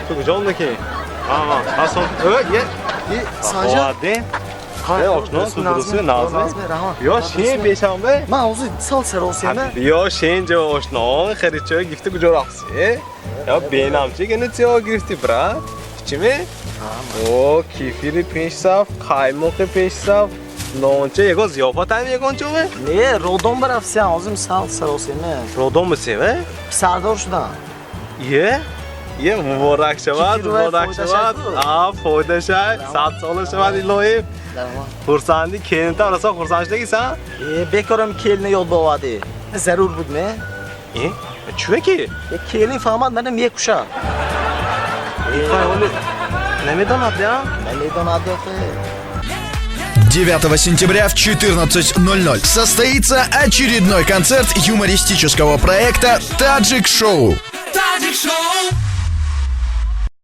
Ту куҷо омадаки? Асон. Е. Санҷар. Ошно, ту дурустми, нағзми? Ё шин пешанбе? Ман ҳозир сал саросема. Ё шин ҷо ошно, харидчои гифти куҷо рафтси? Ё бенам чи гини чиё гирифти, брат? Чиме? О, кефири пешсаф, қаймоқи пешсаф, нонча ягон зиёфат ҳам ягон чоме? Не, родом барафтсиам, ҳозир сал саросема. Родом бисеме? Писардор шудам. Е? Е, муборак шавад, муборак шавад. А, фоида шай, 100 сола шавад, илоҳим. Хурсандӣ, келинтам расо хурсанд шудагисан? Е, бекорам келина ёд бовадӣ. Зарур буд ме? Е, чӯ ки? Е, келин фаҳмад, мана мекушад. Намедонад, я? Намедонад охе. 9 сентября в 14:00 состоится очередной концерт юмористического проекта «Таджик Шоу». Таджик Шоу.